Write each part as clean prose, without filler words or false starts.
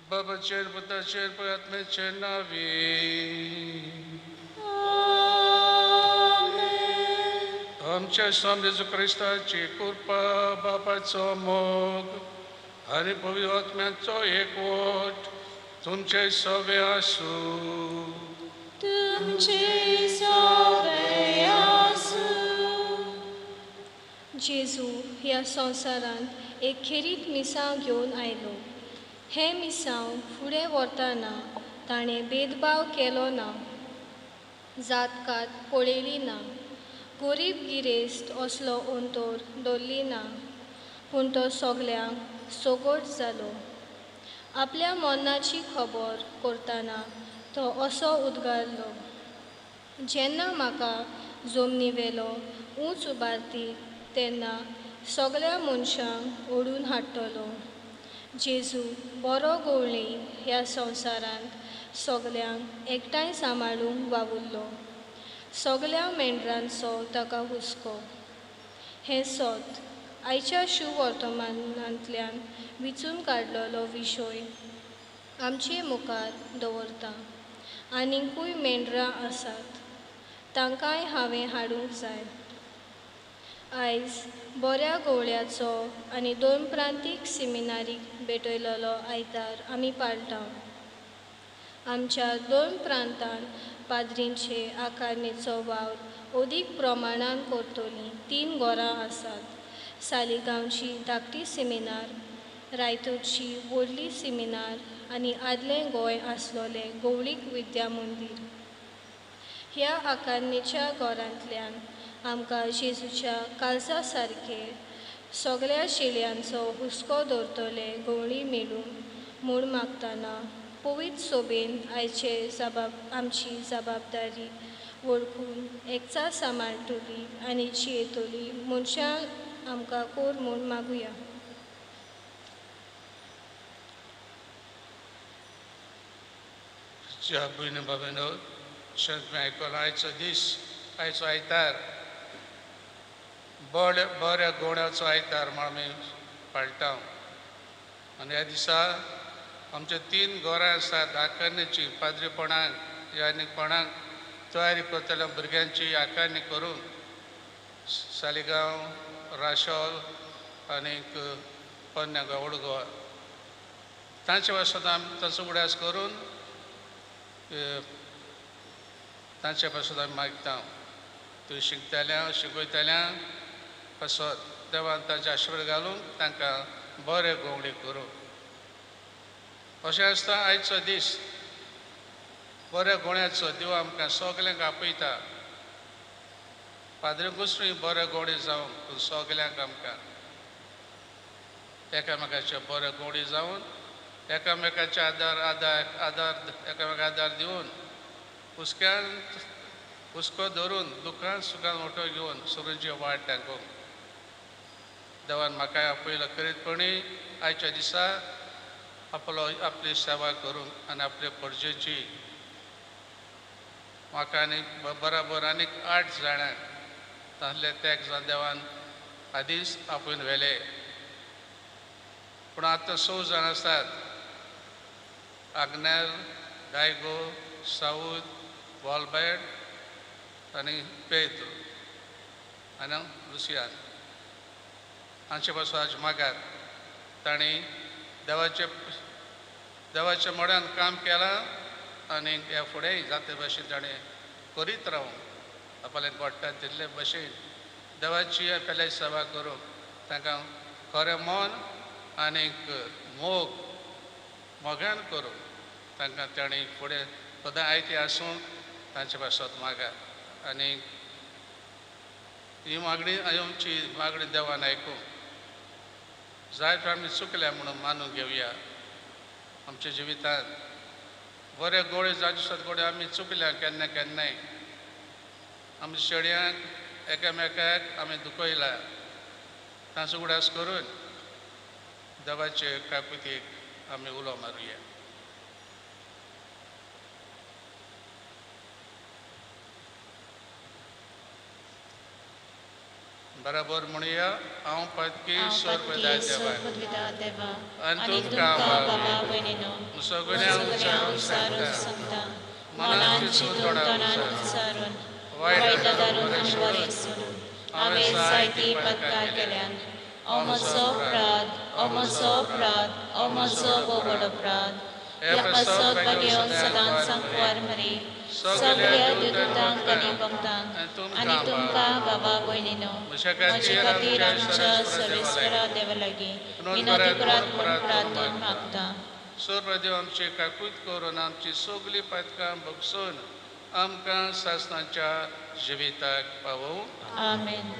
बाबाचेर पुताचेर आत्म्याचे नांवी आमच्या स्वामी जेजू क्रिस्ताची कृपा, बापाचो मोग आनी पवित्र आत्म्याचो एकवट तुमचे सवे आसूं. तुमचे सवे आसूं. जेजू ह्या संवसारांत एक खेरीत मिसांव घेवन आयलो. हें मिसांव फुडें व्हरतना ताणें भेदभाव केलो ना, जातकात पळयली ना, गरीब गिरेस्त असलो अंतर दवरली ना, पूण तो सगल्यांक सगट जालो. आपल्या मनाची खबर करतना तो असो उद्गारलो, जेन्ना म्हाका जमनीवेलो ऊंच उबारती तेन्ना सगल्या मनशांक ओडून हाडटलो. जेजू बरो गवळी ह्या संवसारांत सगल्यांक एकठांय सांबाळूंक वावुरलो. सगल्या मेंढरांचो ताका हुस्को. हें सत आयच्या शुवर्तमानांतल्यान विचून काडलेलो विशय आमचे मुखार दवरता. आनीकूय मेंढरां आसात, तांकांय हांवें हाडूंक जाय. आयज बऱ्या गवळ्याचो आनी दोन प्रांतीक सिमिनारीक भेटयलेलो आयतार आमी पाळटा. आमच्या दोन प्रांतान पाद्रींचे आकारणेचो वावर अदीक प्रमाणान करतलीं 3 घरां आसात. सालिगांवची धाकटी सिमिनार, रायतूरची व्हडली सिमिनार आनी आदलें गोंय आसलोलें गवळीक विद्या मंदीर. ह्या आकारणेच्या घरांतल्यान आमकां जेजूच्या काळजा सारके सगल्या शिळयांचो हुस्को दवरतले गवळी मेळूं म्हूण मागतना पवित्र सोबेन आयचे आमची जबाबदारी वळखून एकचा सांबाळटली आनी जियेतली मनशां आमकां कोर म्हूण मागुया. भयणी बाबांनो, आयकलो आयचो दीस, आयचो आयतार बऱ्या गोण्याचो आयतार म्हूण आमी पाळटा. आनी ह्या दिसा आमचे 3 घरां आसात आकारण्याची, पाद्रीपणाक यानिकपणाक तयारी करतल्या भुरग्यांची आकारणी करून सालिगांव, राशोल आनीक पोन्न्या गोवा, ओल्ड गोवा, तांचे पासून आमी ताचो उगडास करून तांचे पासून आमी मागता. त्यो शिकतल्या शिकयतल्या पासत देवान तांचे आशिर्वाद घालून तांकां बरें गोंवडी करूं. अशें आसता आयचो दीस बऱ्या गोण्याचो देव आमकां सगल्यांक आपयता. पाद्रीकूच न्हय बऱ्या गोडी जावन, पूण सगल्यांक आमकां एकामेकाचे बरे गोडी जावन एकामेकाचे आदार आदार आदार एकामेका आदार दिवन हुस्क्यान हुस्को धरून दुखान सुखान ओटो घेवन सुरूची वाट दाखोवंक देवान म्हाका आपयलो खरेपणी आयच्या दिसा आपलो आपली सेवा करूंक आनी आपले परजेची म्हाका आनी बराबर आनीक 8 जाणांक तांतले तेग जाण देवान आदींच आपोवन व्हेले पूण आतां 6 जाण आसात आग्नेल डायगो साऊद वॉलबॅट आनी पेद्रो आनी लुसियान हांचे पासून आज मागात तांणी देवाचे देवाच्या मोड्यान काम केलां आनी ह्या फुडेंय जाते भशेन ताणें करीत रावूंक आपल्याक घडटा तितले भशेन देवाची आपल्या सेवा करूंक तांकां खरें मन आनीक मोग मोगान करूंक तांकां तांणी फुडें सदां आयती आसूंक तांचे पासत मागात आनी ही मागणी आमची मागणी देवान आयकूंक जायत आमी चुकल्या म्हणून मानून घेवया आमच्या जिवितांत बरे गोळे जाचे गोडे आमी चुकल्या केन्ना केन्नाय आमी शेड्यांक एकामेकाक आमी दुखयला तांचो उगडास करून देवाचे काकुतीक आमी उलो मारुया. बराबर म्हणया हांव पातकी स्वर्गपिता देवा आनी तुमकां बाबा भयणीनो सगळ्यांक विचारून सांगता मनान चिंतून तोंडान उच्चारून वायट धरून आनी बरें सोडून हांवें जायतीं पथकां केल्यान. ओ म्हजो अपराध, ओ म्हजो अपराध, ओ म्हजो व्हड अपराध. ह्या पासत भाग्यवंत सदांच सांकवार मरी सगळ्या दुतांक आनी भक्तांक आनी तुमकां बाबा भयणीनो म्हजे खातीर आमच्या सर्वेस्परा देवा लागीं विनंती करात म्हूण प्रार्थन मागता. सर्व देव आमची काकूत करून आमची सगळीं पातकां बगसून आमकां सासणाच्या जिविताक पावोवं. आमेन.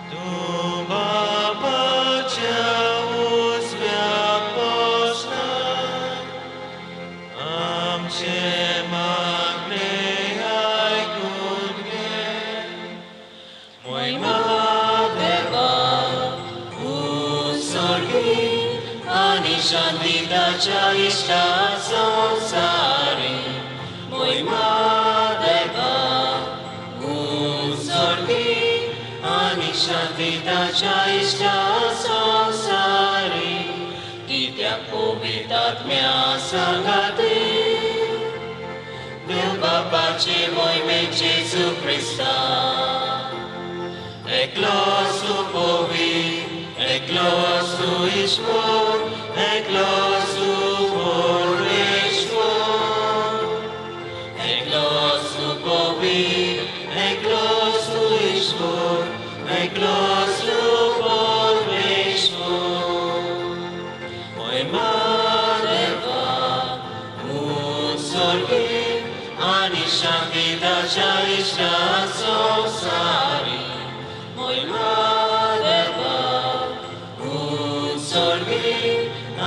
Tu Baba ताच्या इश्टा संवसारी मोहिमा देवा उजळगी आनी शांती ताच्या इश्टा संवसारी ती त्या पवित्र आत्म्या सांगाते देव बापाचे मोहिमे जेजू क्रिस्ता एकलो तूं पवित्र एकलो तूं ईश्वर एकलो तूं परमेश्वर एकलो तूं पवित्र एकलो तूं ईश्वर एकलो तूं परमेश्वर मोहिमा देवा उजळगी आनी शांती ताच्या इश्टा संवसारी मोहिमा देवा उजळगी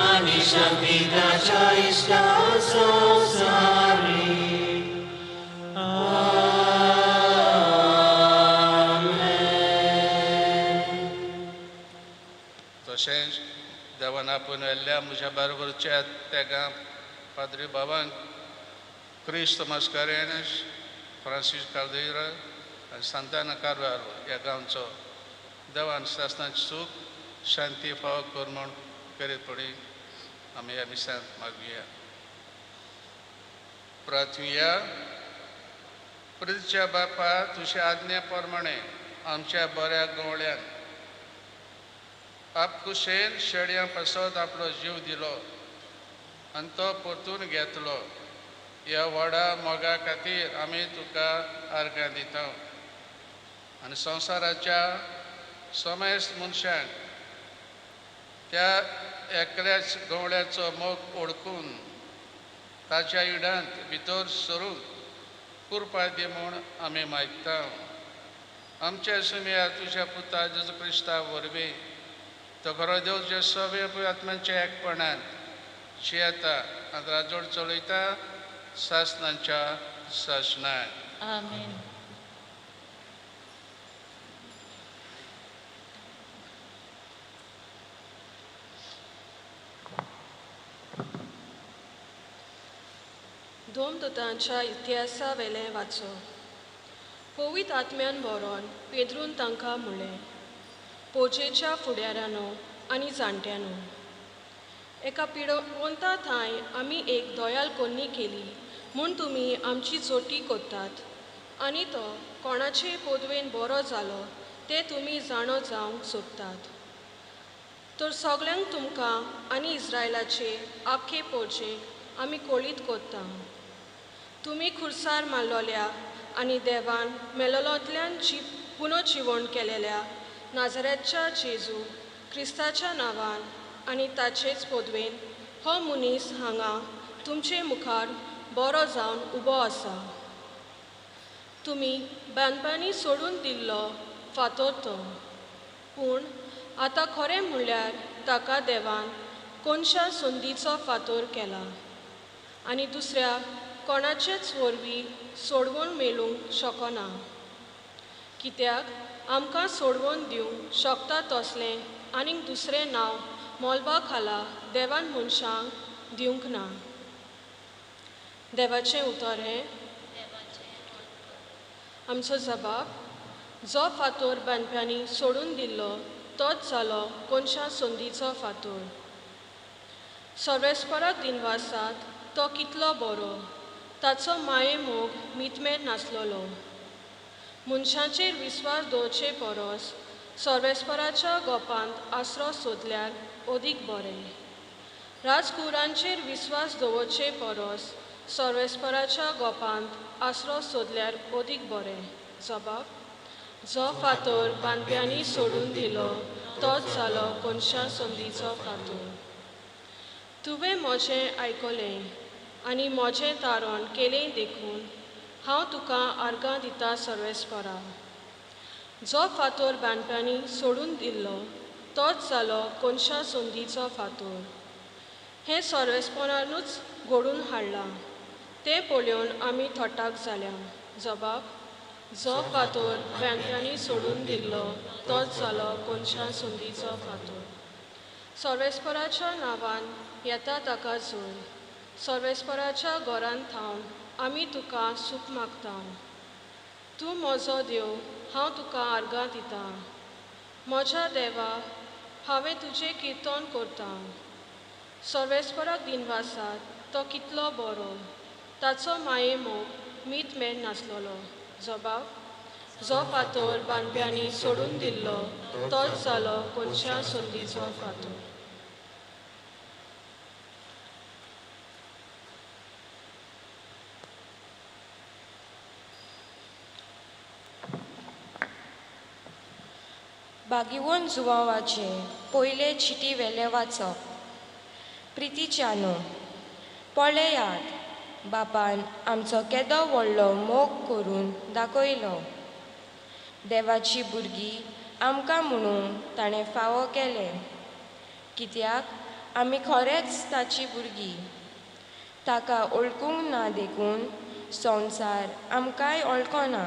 आनी शांती ताच्या इश्टा संवसारी. आमेन. तशेंच देवान आपोवन व्हेल्ल्या म्हज्या बरोबरच्या तेगां पाद्री बाबांक क्रिस्त मस्कारेनस, फ्रांसीस काल्देरा आनी सांताना कारवार ह्या गांवचो देवान सासणाची सूख शांती फावो कर म्हूण करीत पडी आमी ह्या मिसांत मागुया. प्रार्थुया. प्रितच्या बापा, तुज्या आज्ञे प्रमाणे आमच्या बऱ्या गवळ्यान आपखुशेन शेडयां पासत आपलो जीव दिलो आनी तो परतून घेतलो. ह्या व्हडा मोगा खातीर आमी तुका आर्गां दिता आनी संवसाराच्या समेस्त मनशांक त्या एकल्याच गवळ्याचो मोग ओळखून ताच्या इडांत भितर सरूंक कृपा दी म्हूण आमी मागता. आमच्या सुमया तुज्या पुता जेजू क्रिस्ता वरवीं तो खरो देव जे सगळे आत्म्यांच्या एकपणान जियेता आनी राजवट चलयता सासणाच्या सासणाक. आमेन. धोमदूतांच्या इतिहासा वेलें वाचो. पवित्र आत्म्यान बरोवन पेद्रून तांकां म्हणलें, पोजेच्या फुडाऱ्यांनो आनी जाणट्यांनो, एका पिडवंता थांय आमी एक दोयाल कोन्नी केली म्हूण तुमी आमची जोटी कोत्तात आनी तो कोणाचे पोदवेन बरो जालो तें तुमी जाणो जावंक सोदतात. तर सगल्यांक तुमकां आनी इस्रायलाचे आख्खे पोरचेक आमी कोळीत कोत्ता. तुमी खुर्सार मारलोल्या आनी देवान मेलोलोंतल्यान जी पुनर्जिवण केलेल्या नाजरेतच्या जेजू क्रिस्ताच्या नांवान आनी ताचेच पदवेन हो मनीस हांगा तुमचे मुखार बरो जावन उबो आसा. तुमी बांदपांनी सोडून दिल्लो फातर तो, पूण आतां खरें म्हणल्यार ताका देवान कोनशा संदीचो फातर केला आनी दुसऱ्या कोणाचेच वरवीं सोडवण मेळूंक शकना. कित्याक आमकां सोडवण दिवंक शकता तसलें आनीक दुसरें नांव मोलबा खाला देवान मनशांक दिवंक ना. देवाचें उतर हें. आमचो जबाब, जो फातोर बांदप्यांनी सोडून दिल्लो तोच जालो कोनशा संदीचो फातोर. सर्वेस्पराक दिनवासात तो कितलो बरो, ताचो माये मोग मितमेर नासलेलो. मनशाचेर विस्वास दवरचे परस सर्वेस्पराच्या गोपांत आसरो सोदल्यार अदीक बरें. राजकुरांचेर विस्वास दवरचे परस सर्वेस्पराच्या गोपांत आसरो सोदल्यार अदीक बरें. जबाब, जो फातोर बांदप्यांनी सोडून दिलो तोच जालो कोनशा संदीचो फातोर. तुवें म्हजें आयकलें आनी म्हजें तारण केलें देखून हांव तुका आर्गां दिता सर्वेस्परा. जो फातोर बांदप्यांनी सोडून दिल्लो तोच जालो कोनशा संदीचो फातोर. हें सर्वेस्परानूच घडून हाडलां तें पळोवन आमी थटाक जाल्या. जबाब, जो फातोर बांदप्यांनी सोडून दिल्लो तोच जालो कोनशा संदीचो फातोर. सर्वेस्पराच्या नांवान येता ताका जोय. सर्वेस्पराच्या घरांत थावन आमी तुका सूख मागता. तूं म्हजो देव, हांव तुका आर्गां दितां. म्हज्या देवा, हांवें तुजें किर्तन करता. सर्वेस्पराक दिनवासात, तो कितलो बरो, ताचो माये मोग मीत मेर नासलेलो. जबाब जो फातोर बांदप्यांनी सोडून दिल्लो तोच जालो कोनशा संदीचो फातोर. बागिवन जुवांवाचे पयले चिटी वेले वाचप. प्रितीच्यानो, पळयात, बापान आमचो केदो व्हडलो मोग करून दाखयलो. देवाची भुरगीं आमकां म्हणून ताणें फावो केलें, कित्याक आमी खरेंच ताची भुरगीं. ताका वळखूंक ना देखून संवसार आमकांय वळखना.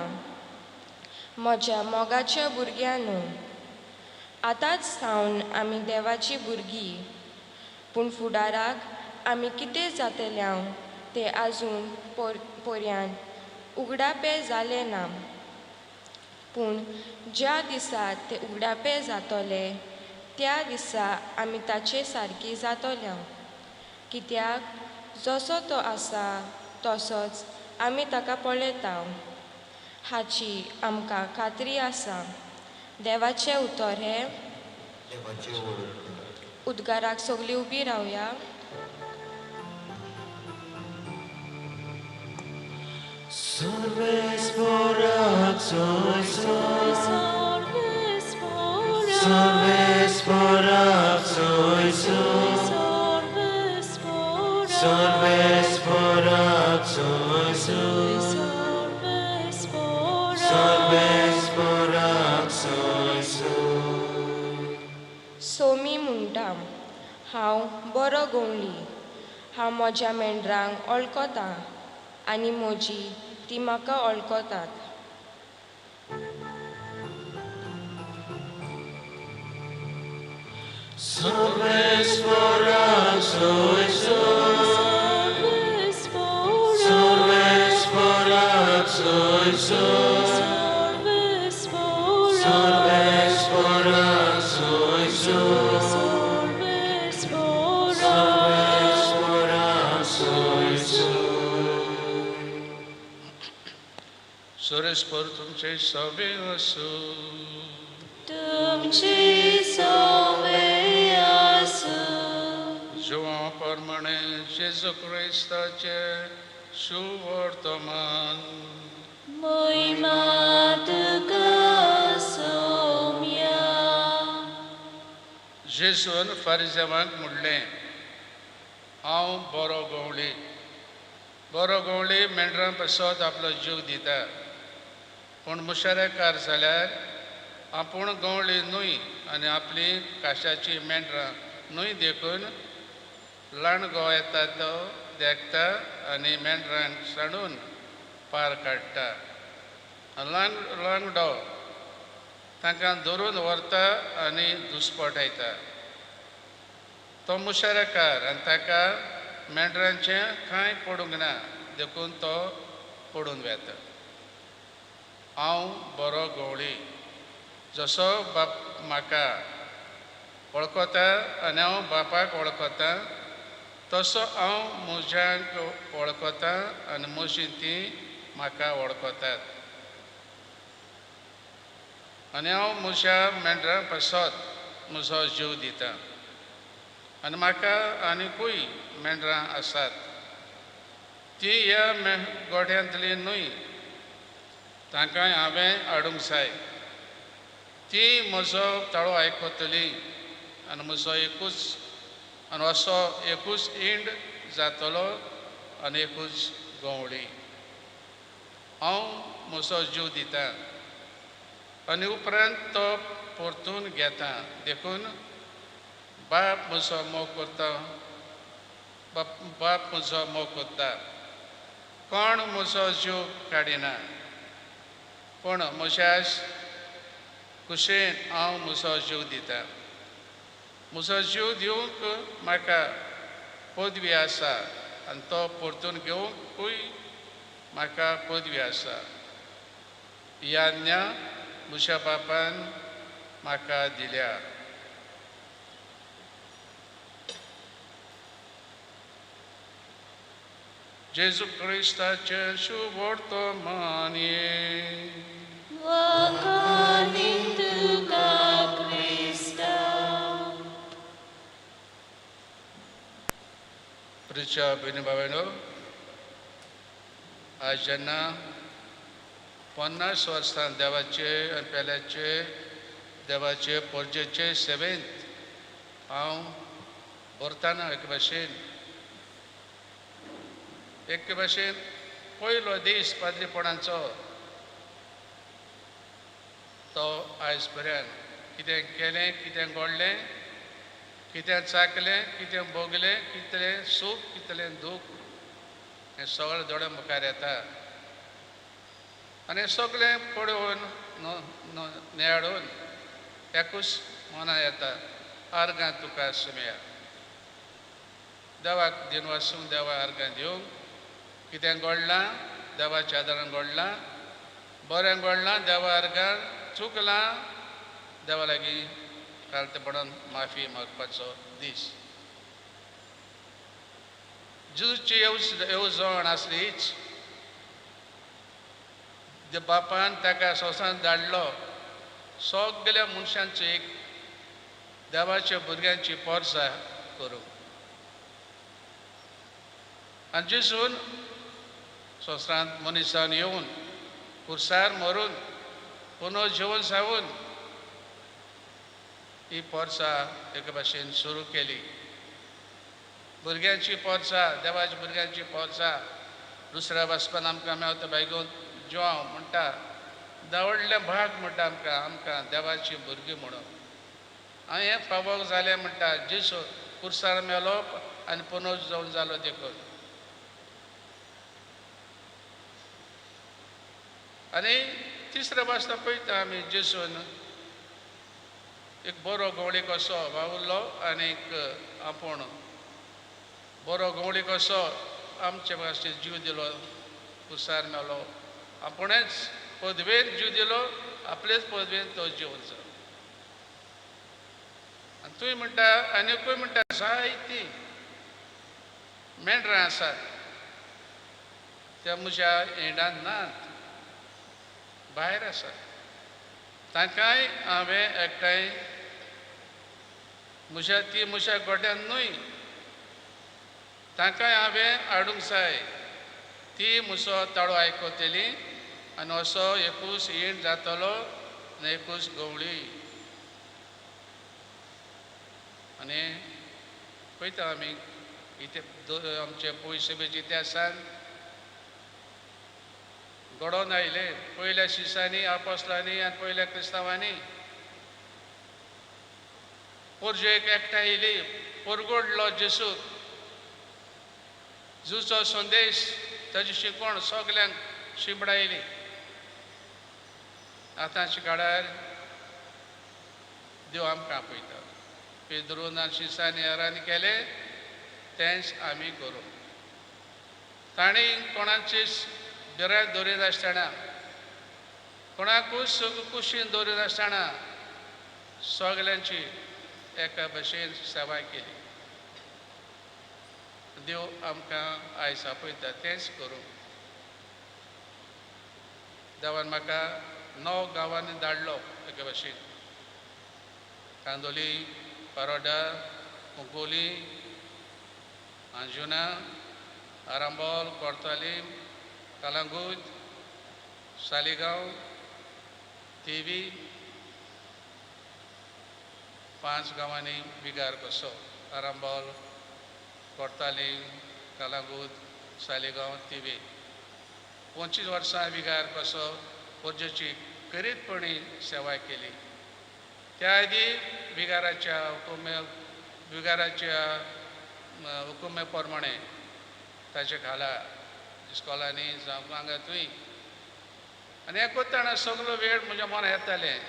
म्हज्या मोगाच्या भुरग्यांनो, आतांच सावन आमी देवाची भुरगीं, पूण फुडाराक आमी कितें जातले तें आजून पर्यान उगडापें जालें ना. पूण ज्या दिसा तें उगडापें जातलें त्या दिसा आमी ताचे सारकी जातले, कित्याक जसो तो आसा तसोच आमी ताका पळयता हाची आमकां खात्री आसा. देवाचें उतर हें. उद्गाराक सगळीं उबी रावया. सोमी म्हणटा, हांव बरो गवळी, हांव म्हज्या मेंढरांक वळखता आनी म्हजी ती म्हाका वळखतात. सुरेशपर तुमचे सवे आसूं. तुमचे सवे आसूं. जुवां प्रमाणे जेजू क्रिस्ताचे सुवर्तमान. महिमा तुका सोम्या. जेजून फारिजेवांक म्हणलें, हांव बरो गवळी. बरो गवळी मेंढरां पासत आपलो जीव दिता, पूण मुशारेकार जाल्यार आपूण गवळी न्हय आनी आपली काशाची मेंढरां न्हय देखून लांडगो येता तो देखता आनी मेंढरांक सांडून पार काडटा. लांगडो तांकां धरून व्हरता आनी दुस्पटायता. तो मुशारेकार आनी ताका मेंढरांचें कांय पडूंक ना देखून तो पडून वेता. हांव बरो गवळी, जसो बाप म्हाका वळखता आनी हांव बापाक वळखता तसो हांव म्हज्यांक वळखता आनी म्हजी तीं म्हाका वळखतात. आनी हांव म्हज्या मेंढरां पासत म्हजो जीव दिता. आनी म्हाका आनिकूय मेंढरां आसात, ती ह्या गोठ्यांतली न्हय, तांकां हांवें हाडूंक जाय. ती म्हजो ताळो आयकतली आनी म्हजो एकूच आनी असो एकूच इंड जातलो आनी एकूच गवळी. हांव म्हजो जीव दिता आनी उपरांत तो परतून घेता. देखून बाप म्हजो मोग करता, बाप म्हजो मोग करता. कोण म्हजो जीव काडिना, पूण म्हज्या कुशेन हांव म्हजो जीव दिता. म्हजो जीव दिवंक म्हाका पदवी आसा आनी तो परतून घेवंकूय म्हाका पदवी आसा. ही आज्ञा म्हज्या बापान म्हाका दिल्या. जेजू क्रिस्ताचें शुभवर्तमान. वाखाणी तुका क्रिस्ता. प्रिच्या भयणी भावांनो, आज जेन्ना 50 वर्सां देवाचे आनी पेल्याचे देवाचे परजेचे सेवेंत हांव भरतना एके भाशेन पयलो दीस पाद्रीपणाचो तो आयज पर्यंत कितें केलें, कितें घडलें, कितें चाकलें, कितें भोगलें, कितलें सूख, कितलें दूख, हें सगळें दोळ्या मुखार येता. आनी सगळें पळोवन नियाळून एकूच मना येता, आर्गां तुका सुमया. देवाक दिनवासून देवा आर्गां दिवंक कितें घडलां देवाच्या आदारान घडलां, बरें घडलां देवा आर्गां, चुकलां देवा लागीं कालतेपणान माफी मागपाचो दीस. जेजूची येवजण आसलीच. बापान ताका संवसारांत धाडलो सगल्या मनशांची एक देवाच्या भुरग्यांची पोरसा करूंक. आनी जेजून संवसारांत मनीसान येवन खुर्सार मरून पुनः जेवन सावन ही पोरसा एके भाशेन सुरू केली. भुरग्यांची पोरसा, देवाच्या भुरग्यांची पोरसा. दुसऱ्या वाचपान आमकां मेवता बायगोन जोंव म्हणटा, व्हडलें भाग म्हणटा आमकां, आमकां देवाची भुरगीं म्हणून. हांवें हें फावो जालें म्हणटा, जेजू खुर्सार मेलो आनी पुनर्जवन जालो देखून. आनी तिसऱ्या वाचता पळयता आमी जेजून एक बरो गवळी कसो वावुरलो आनी आपूण बरो गवळी कसो आमचे भाशेन जीव दिलो, खुर्सार मेलो, आपुणेच पदवेन जीव दिलो, आपलेच पदवेन तो जीव जालो. आनी तूंय म्हणटा, आनीकूय म्हणटा, जायतीं मेंढरां आसात त्या म्हज्या इंडांत नात, भायर आसात. तांकांय हांवें एकठांय म्हज्या ती म्हज्या गोट्यान न्हय, तांकांय हांवें हाडूंक जाय. ती म्हजो ताळो आयकतली आनी असो एकूच ईंड जातलो आनी एकूच गवळी. आनी पळयता आमी आमचे पयशे बेजी इतिहासान घडोवन आयले. पयल्या शिसांनी, आपोस्लांनी आनी पयल्या क्रिस्तांवांनी पोरजेक एकठांय येयली, परगोडलो जेसूक, जेजूचो संदेश, ताजी शिकवण सगल्यांक शिंपडायली. आतांच्या काळार देव आमकां आपयता. पेद्रून आनी शिसांनी हेरांनी केलें तेंच आमी करूं. तांणी कोणाची भिरांत दवरिनासतना, कोणाकूच कुशीन दवरिनासतना सगल्यांची एका भशेन सेवा केली. देव आमकां आयज आपयता तेंच करूं. देवान म्हाका 9 गांवांनी धाडलो एके भशेन, कांदोली, पारोडा, मुगोली, अंजुना, आरांबोल, कोर्तालीम, कलांगूट, सालिगांव, थिवी, 5 गांवांनी बिगार कसो, आरांबोल, कोर्तालीम, कलांगूट, सालिगांव, थिवी. 25 वर्सां बिगार कसो पोरजेची करीतपणी सेवा केली. त्या आदी बिगाराच्या हुकुमे प्रमाणे ताचे खाला इस्कॉलांनी जावं हांगा थंय. आनी हें करतना सगलो वेळ म्हज्या मनां येतालें,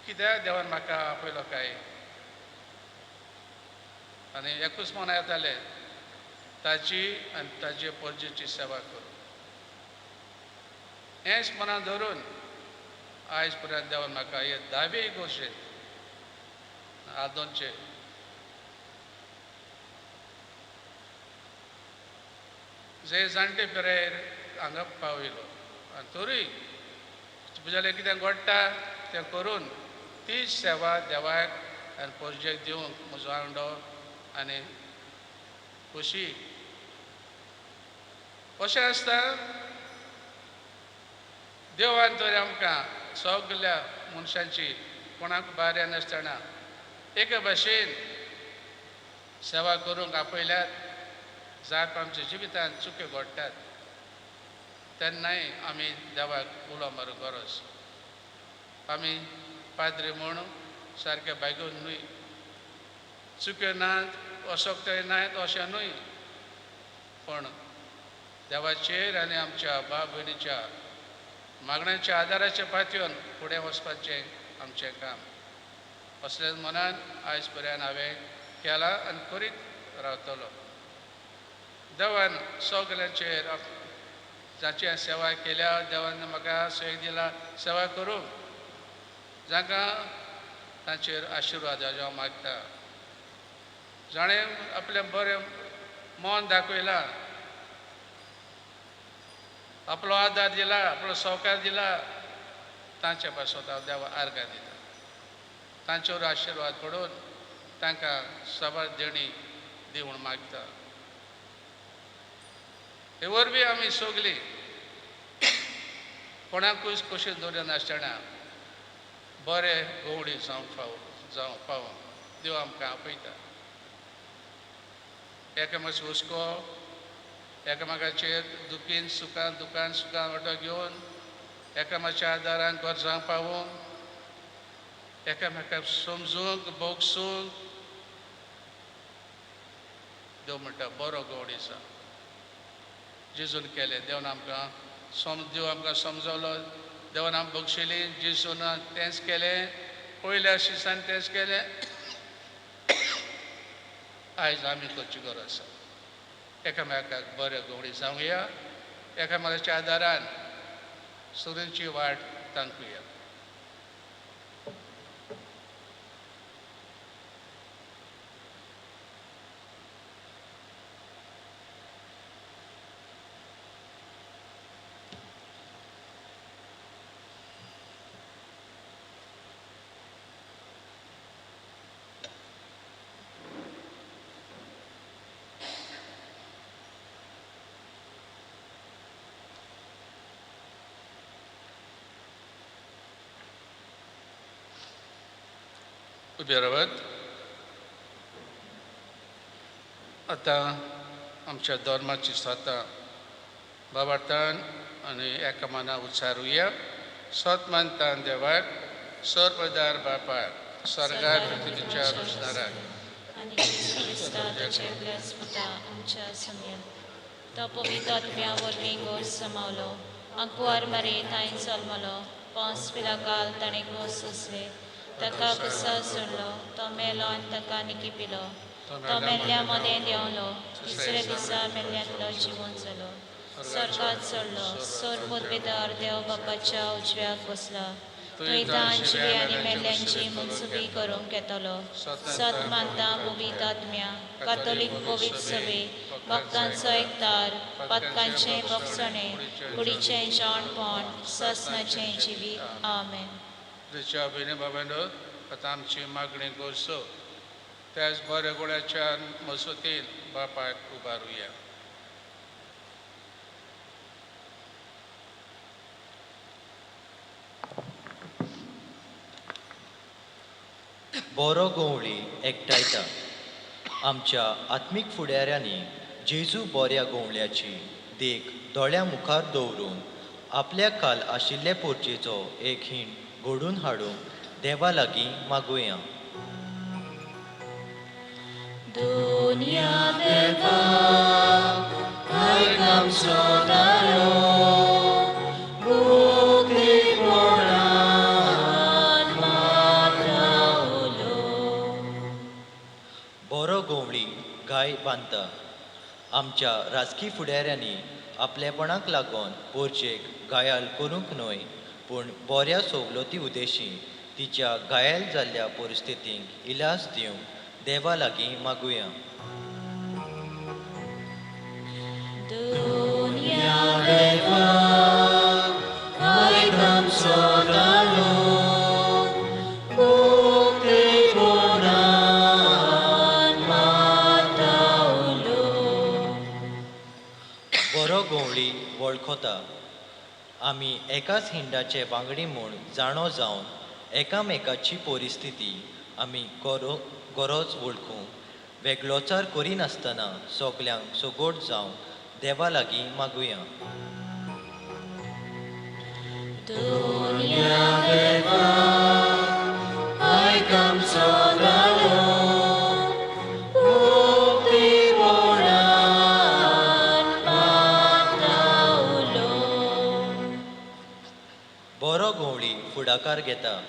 कित्याक देवान म्हाका आपयलो काय, आनी एकूच मना येतालें ताची आनी ताजे परजेची सेवा करूं. हेंच मनां धरून आयज पर्यंत देवान म्हाका हे धावे गोशेंत आदोनचे जे जाणटे पिरायेर हांगा पावयलो आनी तरूय तुज्याले कितें घडटा तें करून तीच सेवा देवाक आनी पोरजेक दिवंक म्हजो आंडो आनी खोशी अशें आसता. देवान तर आमकां सगल्या मनशांची कोणाक भायर नासतना एके भाशेन सेवा करूंक आपयल्यात. जाप आमच्या जिवितांत चुक्यो घडटात तेन्नाय आमी देवाक उलो मारूंक गरज. आमी पाद्री म्हूण सारके बायगून न्हय, चुक्यो नात असक्तय नात अशें न्हय, पूण देवाचेर आनी आमच्या भाव भयणीच्या मागण्याच्या आदाराचेर पातयेवन फुडें वचपाचें आमचें काम. असलें मनान आयज पर्यंत हांवें केलां आनी करीत रावतलो. देवान सगल्यांचेर जाची सेवा केल्या, देवान म्हाका सोय दिला सेवा करूंक, जांकां तांचेर आशिर्वाद हांव मागता. जाणें आपलें बरें मन दाखयलां, आपलो आदार दिला, आपलो सहकार दिला, तांचे पासत हांव देवा आर्गां दिता. तांचेर आशिर्वाद पडून तांकां साबार देणी दिवन मागता. हे वरवीं आमी सगलीं कोणाकूच कशें दवरिनासतना बरे गवळी जावंक फावो जावंक पावो देव आमकां आपयता. एकामेकाचो हुस्को, एकामेकाचेर दुखीन सुखान दुखान सुखान वांटो घेवन एकामेकाच्या आदारान घर जावंक पावोवंक, एकामेकाक समजूंक भोगसूंक देव म्हणटा बरो गवळी जा. जेजून केलें, देवान आमकां देव आमकां समजलो, देवान आमकां बक्षिली. जेजून तेंच केलें, पयल्या शिसान तेंच केलें. आयज आमी करची गरज आसा. एकामेकाक बरे गवळी जावया, एकामेकाच्या आदारान सुरूंची वाट तांकुया. उबे रावात. आतां आमच्या धर्माची सतां बाबार्थान आनी एका मना उच्चारुया. सत मानतान देवाक, सर्वदार बापाक, स्वर्गार पृथ्वीच्या रोशनाराक आनी जेजू क्रिस्ता ताच्या एकल्याच पुता आमच्या समेत तो पवित्र आत्म्या वरवीं गोस समावलो, आंकवार मारी थंय जल्मलो, पोंस पिलाकाल ताणें गोस सोंसले, ताका कुसा सोडलो, तो मेलो आनी ताका निकिपिलो, तो मेल्ल्या मदें देंवलो, तिसऱ्या दिसा मेल्ल्यांतलो जिवन जालो, स्वर्गांत चडलो, सोर पदवेदार देव बापाच्या उजव्याक बसला, थंय तांची आनी मेल्ल्यांची मनसुबी करूंक येतलो. सत मानता पवित्र आत्म्या, कातोलीक पवित्र सभे, भक्तांचो एकतार, पातकांचें भोगसणें, कुडीचें जाणपण, ससनाचें जिवीत. आमेन. तुझ्या भयणी बाबांनो, आतां आमची मागणी करचो त्याच बऱ्या गुणाच्या मसुतीन बापाक उबारुया. बरो गवळी एकठांयता. आमच्या आत्मीक फुडाऱ्यांनी जेजू बऱ्या गवळ्याची देख दोळ्या मुखार दवरून आपल्या काल आशिल्ले पोरचेचो एक हीण घडून हाडूंक देवा लागीं मागुया. दुनिया देवा आयक आमचो दारो, मुक्तीपणान मात्र उलो. बरो गवळी बांदता. आमच्या राजकी फुडाऱ्यांनी आपलेपणाक लागून पोरजेक घायाल करूंक न्हय, पूण बऱ्या सवलती उदेशी तिच्या घायल जाल्ल्या परिस्थितींक इलाज दिवंक देवा लागीं मागुया. बरो गवळी वळखता. आमी एकाच हिंडाचे वांगडी म्हूण जाणो जावन एकामेकाची परिस्थिती आमी गरज वळखूंक वेगळोचार करिनासतना सगल्यांक सगोट जावंक देवा लागीं मागुया. बरो गवळी फुडाकार घेता.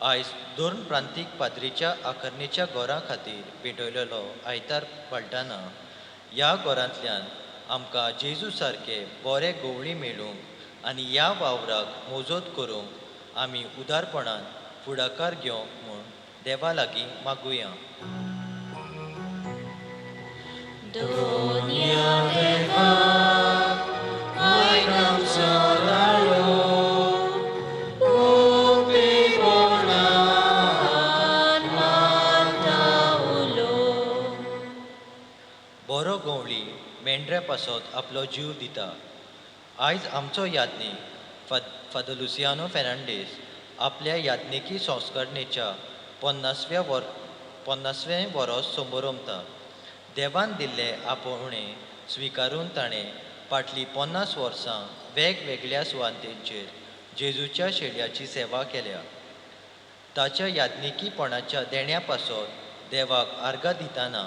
आयज दोन प्रांतीक पाद्रीच्या आखरणेच्या घरां खातीर पेटयलेलो आयतार पाळटाना ह्या घरांतल्यान आमकां जेजू सारके बरे गवळी मेळूंक आनी ह्या वावराक मोजोत करूंक आमी उदारपणान फुडाकार घेवंक म्हूण देवा लागीं मागुया. बरो गवळी मेंढऱ्या पासत आपलो जीव दिता. आयज आमचो याज्ञीक फादर लुसियानो फेर्नांडीस आपल्या याज्ञिकी संस्करणेच्या 50व्या वरोस समोरमता. देवान दिल्ले आपोवणें स्विकारून ताणें फाटलीं 50 वर्सां वेगवेगळ्या सुवातेंचेर जेजूच्या शेळयाची सेवा केल्या. ताच्या याज्ञिकीपणाच्या देण्या पासत देवाक आर्गां दितना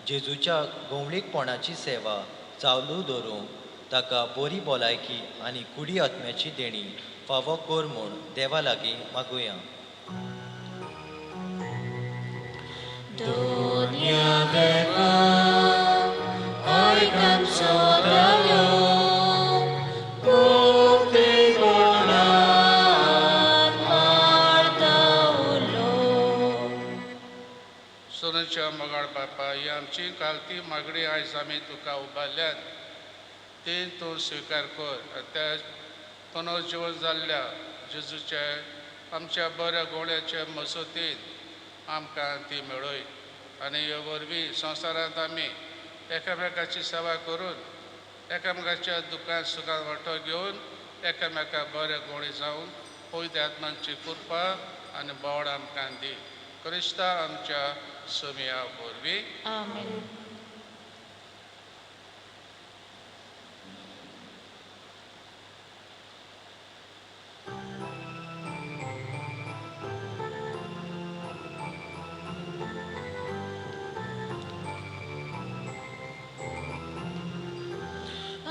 जेजूच्या गवळीकपणाची सेवा चालू दवरूंक ताका बरी भलायकी आनी कुडी आत्म्याची देणी फावो कर म्हूण देवा लागीं मागुया. सोनच्या मगाळ बापा, ही आमची कालती मागणी आयज आमी तुका उबारल्यात ती तूं स्विकार कर आनी त्या पुनर्जीवन जाल्ल्या जेजूच्या आमच्या बऱ्या गोळ्याच्या मसोतीन आमकां ती मेळय आनी हे वरवीं संवसारांत आमी एकामेकाची सेवा करून एकामेकाच्या दुखान सुखान वांटो घेवन एकामेका बऱ्या गोळी जावन पवित्र आत्मांची कृपा आनी बोड आमकां दी. क्रिस्ता आमच्या सोमिया वरवीं. आमेन.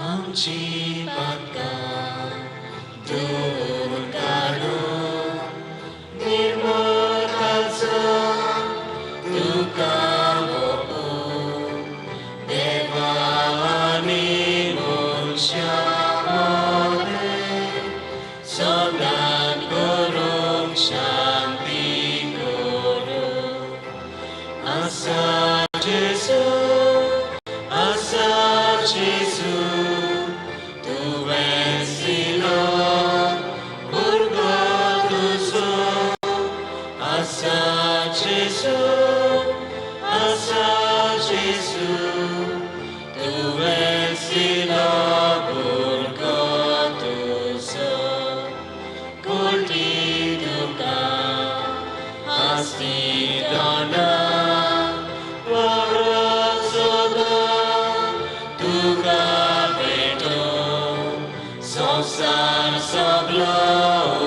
आमची पातकां दूर काडून निर्मळ काळजो तुका ओंपून देवा आनी मनशां मदें समाधान करूंक शांती करूं. आसा जेजू, आसा जेजू, तुवें दिलो भुरगो तुजो. आसा जेजू, आसा जेजू, तुवें दिलो भुरगो तुजो. कोटी तुका आसती दोना वावरा सदां तुका भेटो. संवसार सगलो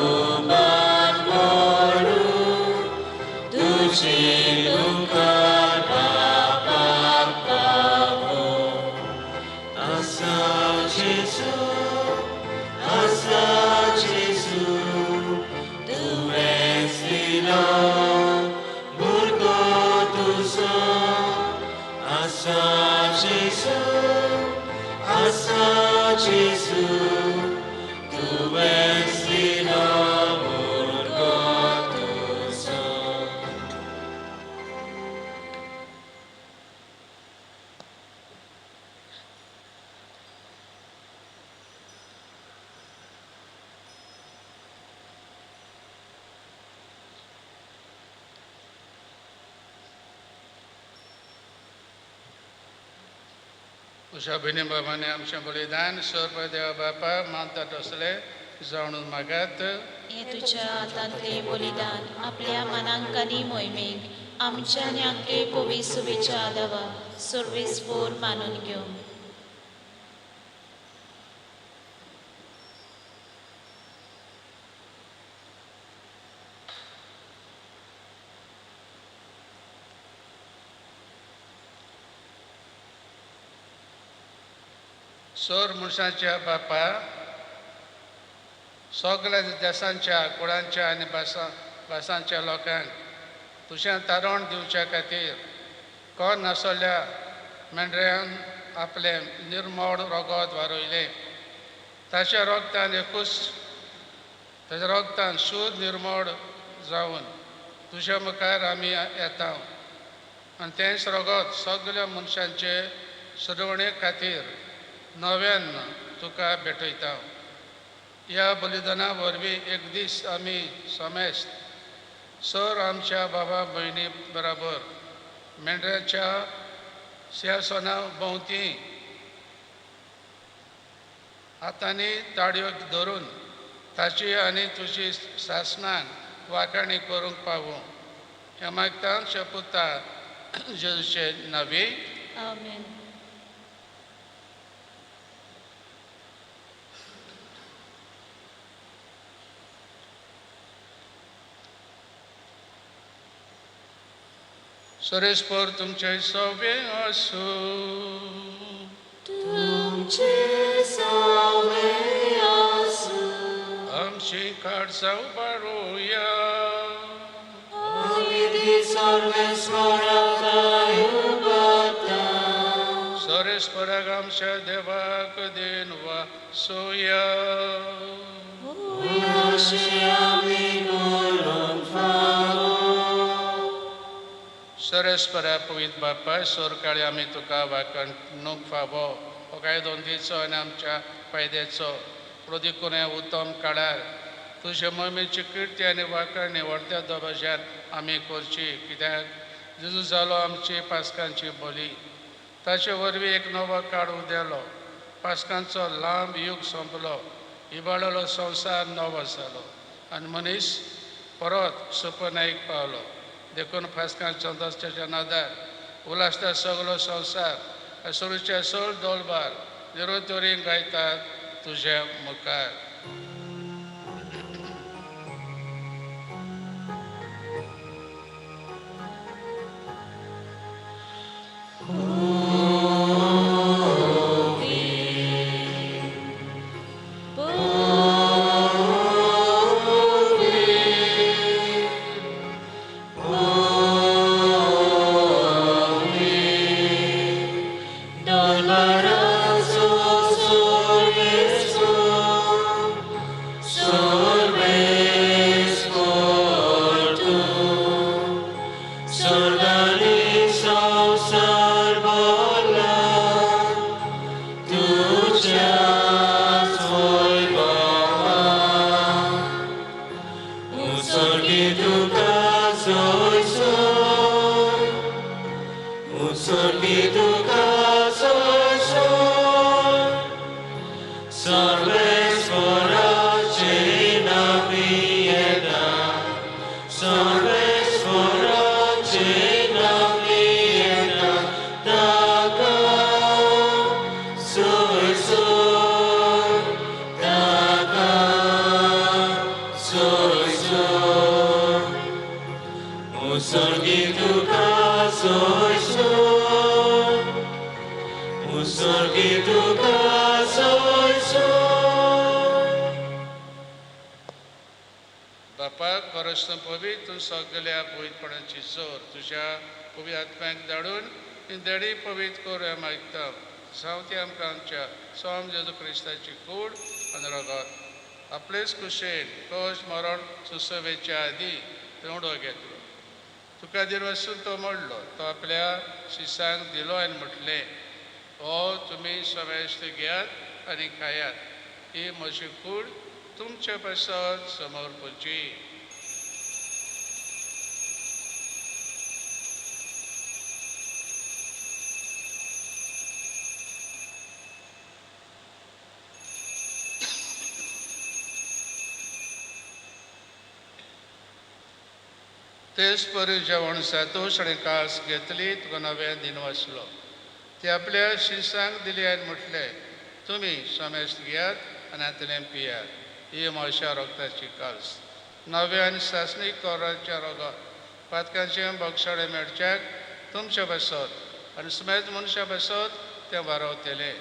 उबार पडूं तुजे मुखार बापाक पावूं. आसा जेजू, आसा जेजू, तुवें दिलो तुज्या भयणी बाबांनी आमचें बलिदान सर्व देवा बापा मानतात असले जाणून मागात. हें तुज्या हातांतलें बलिदान आपल्या मनांक आनी मोहिमेक आमच्या आनी आख्खे पवित्र सुबेच्या देवा सर्वेस्पोर मानून घेवं. सोर मनशाच्या बापा सगळ्या देशांच्या कुळांच्या आनी भासांच्या लोकांक तुजें तारण दिवच्या खातीर कोण नासल्या मेंढऱ्यान आपलें निर्मोड रगत वारयलें. ताच्या रोगतान एकूच ताच्या रोगतान शुद्ध निर्मोड जावन तुज्या मुखार आमी येता आनी तेंच रगत सगळ्या मनशांचे सुदवणे खातीर नव्यान तुका भेटयता. ह्या बलिदाना वरवीं एक दीस आमी समेस्त सर आमच्या बाबा भयणी बराबर मेंढऱ्याच्या सिंहासना भोंवती हातांनी ताळयो धरून ताची आनी तुजी सासणान वाखाणी करूंक पावूं. ह्या मागता शपुता जेजूचे नांवी. आमेन. सरेस्पर तुमचे सवे आसूं. तुमचे सवे आसूं. आमची काळजां उबारुया. आमी ती सर्वेस्पराक उबारता. सरेस्पराक आमच्या देवाक then वासुया. अशें आमी करूंक फावो. सरेस्परा पवित्र बापाय सोरकाळी आमी तुका वाखणूक फावो हो कायदो दिचो आनी आमच्या फायद्याचो देखून ह्या उत्तम काळार तुज्या मोहिमेची किर्ती आनी वाखाणी व्हडत्या दबाज्यान आमी करची. कित्याक जेजू जालो आमची पास्कांची बोली. ताचे वरवीं एक नवो काळ उदेलो. पास्कांचो लांब यूग सोंपलो. इबाडलो संवसार नवो जालो आनी मनीस परत सुपनायक पावलो. देखून फास्कांच्या दसच्या नादार उलासता सगलो संवसार सुरूच्या सोळ दोलबार निरोतोरी गायतात तुज्या मुखार. बापा खरंच पवित्र तूं सगल्या पवित्रपणाची जोर तुज्या पवित्र आत्म्याक धाडून ही देडी पवित्र करूया मागता. जावं ती आमकां आमच्या स्वाम जेजू क्रिस्ताची कूड आनी रगत आपलेच कुशेन कश मरण सुसवेच्या आदी तेवडो घेतलो. तुका दिनवासून तो मोडलो. तो आपल्या शिसांक दिलो आनी म्हटलें, हो तुमी समेस्त घेयात आनी खायात. ही म्हजी कूड तुमचे पासत समर्पची. तेच परी जेवण सातोश आनी कास घेतली तुका नवें दिन वाचलो. ते आपल्या शिसांक दिली आनी म्हटलें, तुमी समेस्त घेयात आनी हातलें पियात. ही म्हज्या रोगताची कास, नव्या आनी सासणीक कोराच्या रोगात पातकांचें बक्षाडे मेळच्याक तुमचे बसत आनी समेत मनशा बसत तें वारवतलें.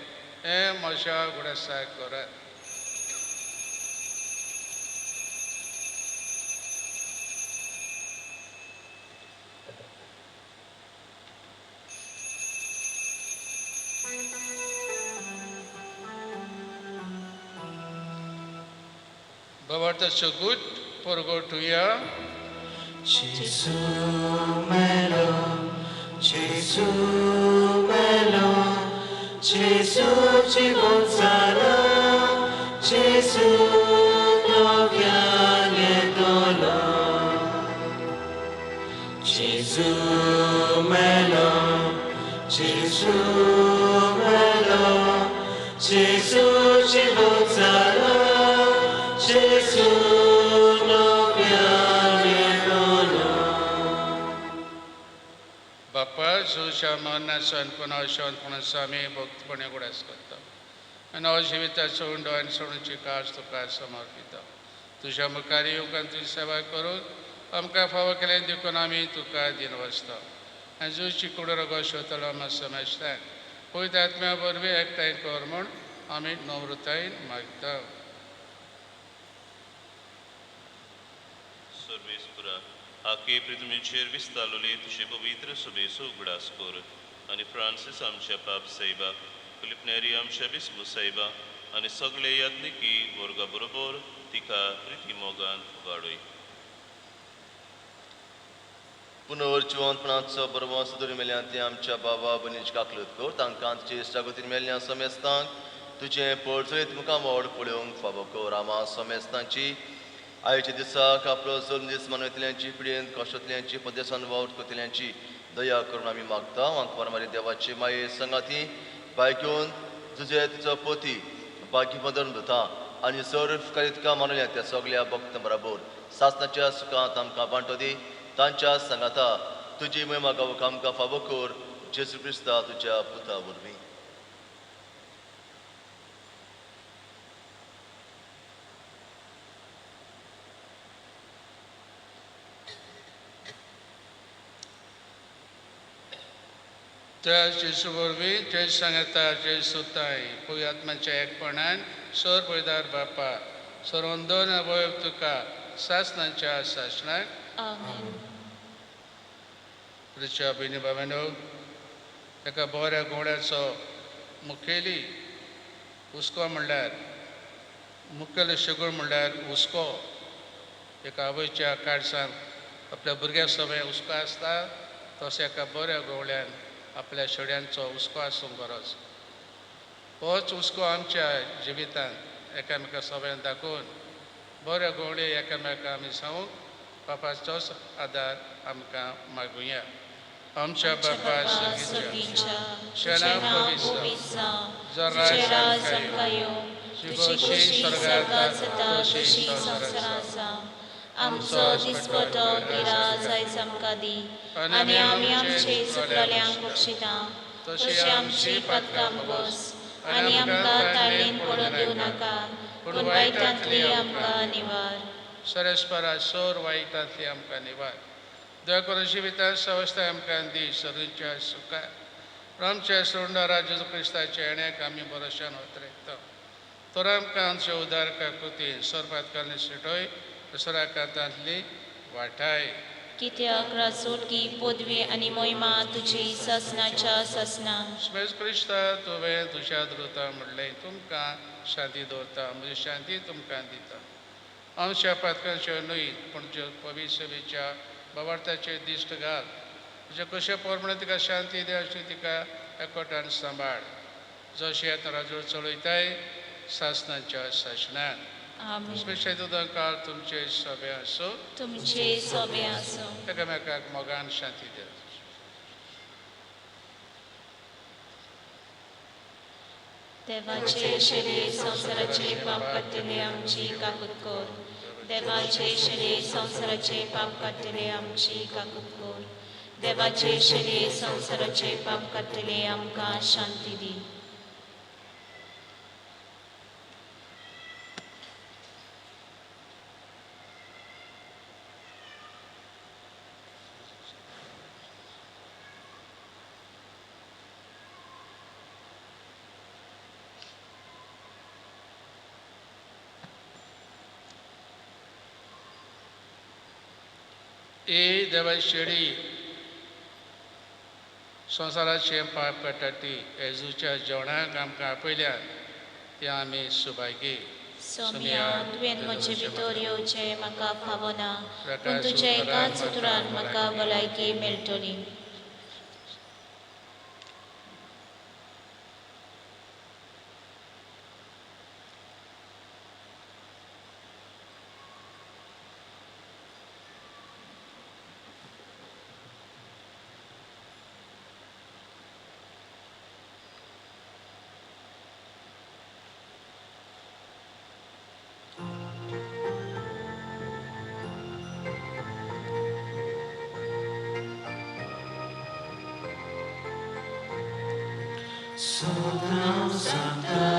हें म्हज्या गुडासाक करात. Babarta so good porgotuya. Gesù melo, Gesù melo, Gesù ci gonzalo, Gesù noviane dolo. Gesù melo, Gesù melo, Gesù ci gonzalo, Gesù noviane dolo. बाप्पा जेजूच्या मरणाचो आनी पुनर्जिवंतपणाचो आमी भक्तपणे उगडास करता आनी अजिविताचो उंडो आनी सोडूची कास तुका समर्पिता. तुज्या मुखार येवंक आनी तुजी सेवा करून आमकां फावो केलें देखून आमी तुका दिनवासता. आनी जेजूची कुड रगत शोतलो आमकां समजता पवित्र आत्म्या वरवीं एकठांय कर म्हूण आमी नम्रतायेन मागता. सर्वेस्पुरा आके पृथ्वीचेर विस्तारलोले तुजे पवित्र सभेचो उगडास कर आनी फ्रांसीस आमच्या पाप सायबा, फिलीप नेरी आमच्या बिस्मू सायबा आनी सगळे याज्ञिकी वर्गा बरोबर तिका प्रिती मोगान वाडय. पुनर्जिवंतपणाचो बरवास दवरून मेल्या ते आमच्या बाबा भयणीची काकलूत कर. तांकां तुजे इश्टागतीन मेल्ल्या समेस्तांक तुजें पळचळीत मुखामळ पळोवंक फावो कर. आमा समेस्तांची आयच्या दिसाक आपलो जल्म दीस मनयतल्यांची, पिडेन कश्टांतल्यांची, पदेसान वावर करतल्यांची दया करून आमी मागता. आमकां मारी देवाची माये संगाती बायकून तुजे तिचो पोती बाकी बदल दिता आनी सर्व कारितकां मानल्या त्या सगल्या भक्त बराबर सासनाच्या सुखांत आमकां वांटो दी. तांच्या सांगाता तुजी महिमा गावंक आमकां फावो कर. जेजू क्रिस्ता तुज्या पुता वरवीं. त्या जेजू वरवीं, जय सांगाता, जय सुताय पवित्र आत्म्याच्या एकपणान सर पयदार बापा सर्वंदन अवयव तुका सासनाच्या सासणाक. आमेन. प्रिच्या भयणी बाबांनो, एका बऱ्या घोड्याचो मुखेली हुस्को म्हणल्यार मुखेल शेगूळ म्हणल्यार हुस्को. एका आवयच्या काळसान आपल्या भुरग्या सगळे हुस्को आसता तसो एका बऱ्या गवळ्यान आपल्या शेड्यांचो हुस्को आसूंक गरज. होच हुस्को आमच्या जिवितांत एकामेका सगळ्यांक दाखोवन बऱ्या गवळे एकामेका आमी सांगूंक बापाचोच आदार आमकां मागुया. आमच्या बापा सर्गीच्या, तुजें नांव पवित्र जावं, तुजें राज आमकां येवं, तुजी खोशी स्वर्गांत जाता तशी संवसारांत जावं. आमचो दिसपटो गिराज आयज आमकां दी आनी आमी आमचे चुकलेल्यांक बक्षिता तशी आमची पातकां बस आनी आमकां ताळेन पडून दिवं नाका, पूण वायटांतली आमकां निवार. सरस्परा सोर वायटांतली आमकां निवार. दया करून जिवितांत सवस्थाय आमकां दी सर्वीच्या सुखार. आमच्या सोडणारा जेजू क्रिस्ताच्या येण्याक आमी भरोश्यान वतरेता. तर आमकां आमचे उदार काकुतीन सरपातकांनी सुटय दुसऱ्या वाठाय. कित्याक राजोटकी पदवी आनी मोहिमा तुजी सासनाच्या सासना. स्मेज क्रिस्ता तुवें तुज्या द्रुता म्हणलें तुमकां शांती दवरता, म्हजी शांती तुमकां दिता. आमच्या पातकांच्यो न्हय पूण ज्यो पवित्र सभेच्या बाबार्थाचे दिश्ट घाल. तुज्या कशे प्रमाणे तिका शांती दी अशी तिका एकवटान सांबाळ. जशें आतां राजवट चलयताय सासनाच्या सासणान. आमेन. काळ तुमचे सोबे आसूं, तुमचे सोबे आसूं. एकामेकाक मोगान शांती दियात. देवाचे शेरे संवसाराचे पाप काडटले आमची काकूत कर. देवाचे शरीर संवसाराचे पाप काडटले आमची काकूत कर. देवाचे शरीर संवसाराचे पाप काडटले आमकां शांती दी. ए देवा शेडी संवसाराचे पाप काडटा ती येजूच्या जेवणाक आमकां आपयल्यात ते आमी सुभागी. सोम्या, तुवें म्हजे भितर येवचें म्हाका फावना, पूण तुज्या एकाच उतरान म्हाका भलायकी मेळटली. Sodam Santa